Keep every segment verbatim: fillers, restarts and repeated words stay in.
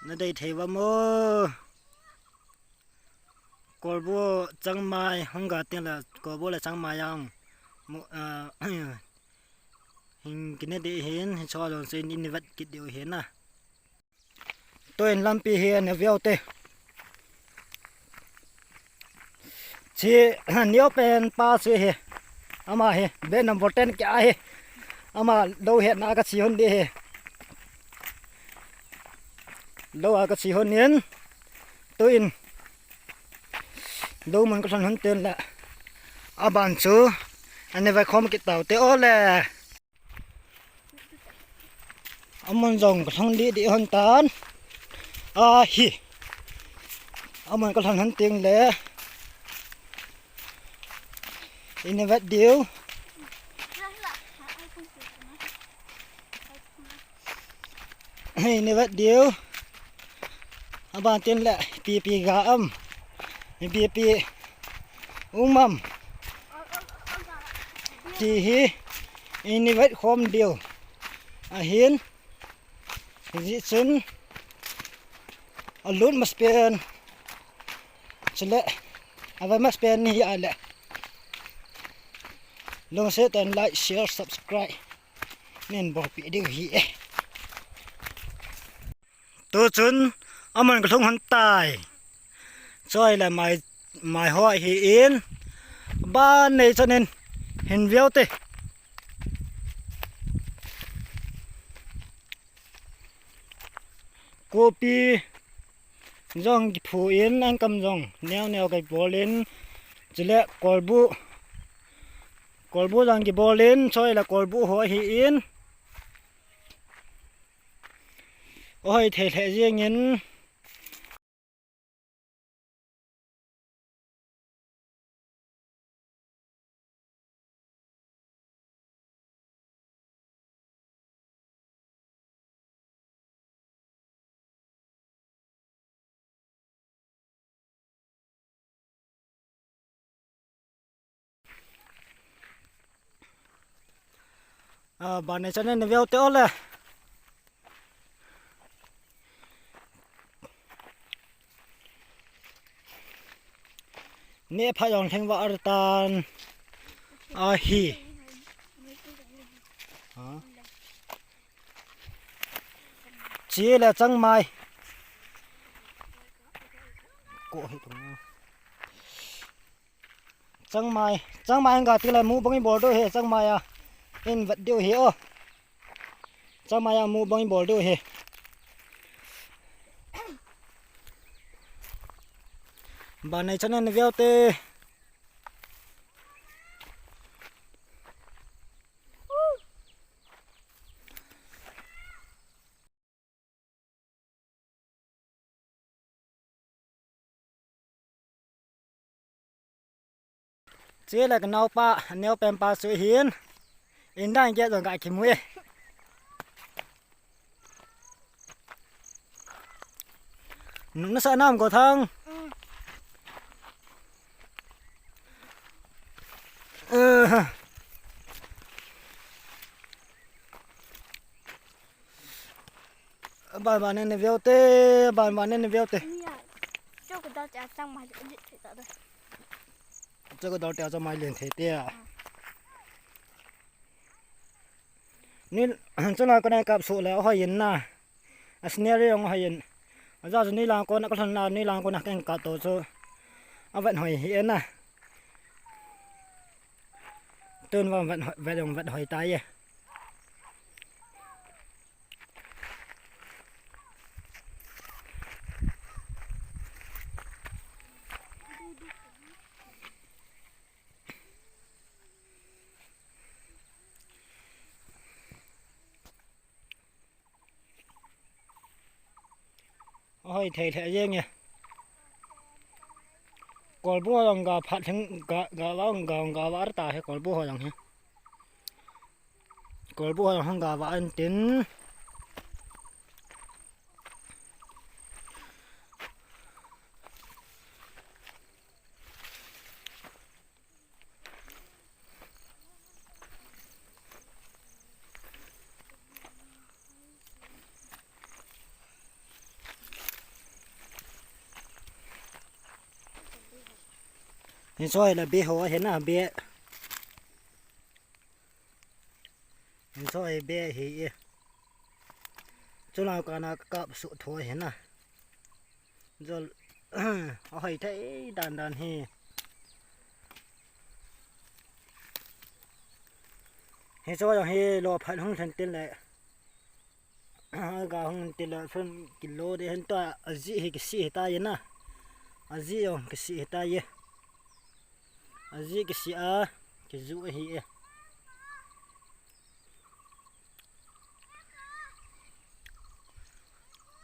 Nadei thei uvam o. Kolbu changmai hung ga teng le, kolbu le changmai jong mu, ah, hin kine ding ahin, hiche jong chu in, in vet kit diu ahin na. Tuin lampi hi ana veu te. Chi, neo pen pa chu hi. Ama hi, ben number ten kia hi. Ama lou hetna a kache hon ding hi. Lou a kache hon in. Tuin. Lou mun kalhon hon teng le. Aban chu. Ana vei khom kit tau te o le. Amun jong kalhon ding ding hon tan. Ahi. Amun kalhon hon teng le. Ina vet diu. Ina vet diu. Aban teng le, pipi ga am. Pipi um am. Ti hi, ini vet khom diu. Ahin, hijeh chun, alut mas pen. Chule, avai mas pen ni hi a le. Lungset tah in like, share, subscribe. Nin bolpi diu hi e. Tu chun amun kalhung hon tai. Choi le mai, mai ho hi in. Ban nei chan in hin veu te. Kopi jong kiphu in, ankam jong neo neo kai bol in. Chule kolbu. Kolbu jong kibol in, choi le kolbu ho hi in. Oi, thei lheh jeng in. A, ban nei chan in veu te o le. Neh pha jong lheng va ar tan. Ahi. Ha. Chi le changmai. Ko hi tung. Changmai, changmai hung ga teng le mu bang i bol diu hi, changmai a. In vet diu hi o. Changmai a mu bang i bol diu hi. Ban nei chan in veu te. Chi le ka naopa, neo pen pa chu hin. In dan ke jong ka kimu e. Na sa nam ko thang. Mm. Eh. Ban ban nei veu te, ban ban nei veu te. Nia, chu ka dau te a changmai le thei ta da. Chu ka dau te a changmai le thei te a. Ni, chu na ko na kap su le hoi in na. A scenery jong hoi in. A ja chu ni lang ko na ka lhon na, ni lang ko na ka en ka to chu. A vet hoi hi e na. Tun vang vet hoi, vet jong vet hoi ta e. Hoi thei thei jeng e. Kolbu ho jong ga phat theng ga, ga va, ga, ga va ar ta he kolbu ho jong he. Kolbu ho jong ga va an tin. Hicho hi la be ho ahi na, be. Hicho hi be ahi e. Chulai kana kakap suh tho ahi na. Jol ahoi thei dan dan hi. Hicho jong hi lo phat hung lhen tin le. Aga hung tin le sun kilo de hen ta aji hi kisi hi ta ye na. Aji jong kisi hi ta ye. Aji kisi a kiju ahi e.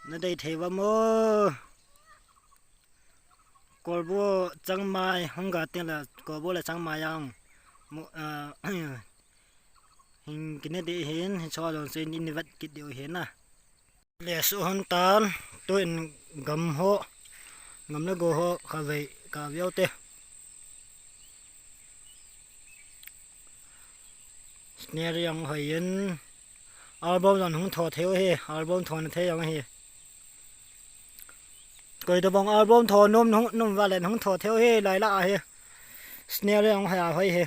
Na dei thei va mo. Kolbu changmai hung ga tin la kolbu le changmai jong. Mo, ah, hin kine de hin, hicho jong se ni ni vat kit de hin na. Le su hon tan, tu in gam ho, gam le go ho, kha vei, ka viau te. Snare jong hoi in, album jong hung tho thei u hi, album tho na thei jong hi. Koi to bang album tho nom, nom, nom va le hung tho thei u hi, lai la hi. Snare jong hoi a hoi hi.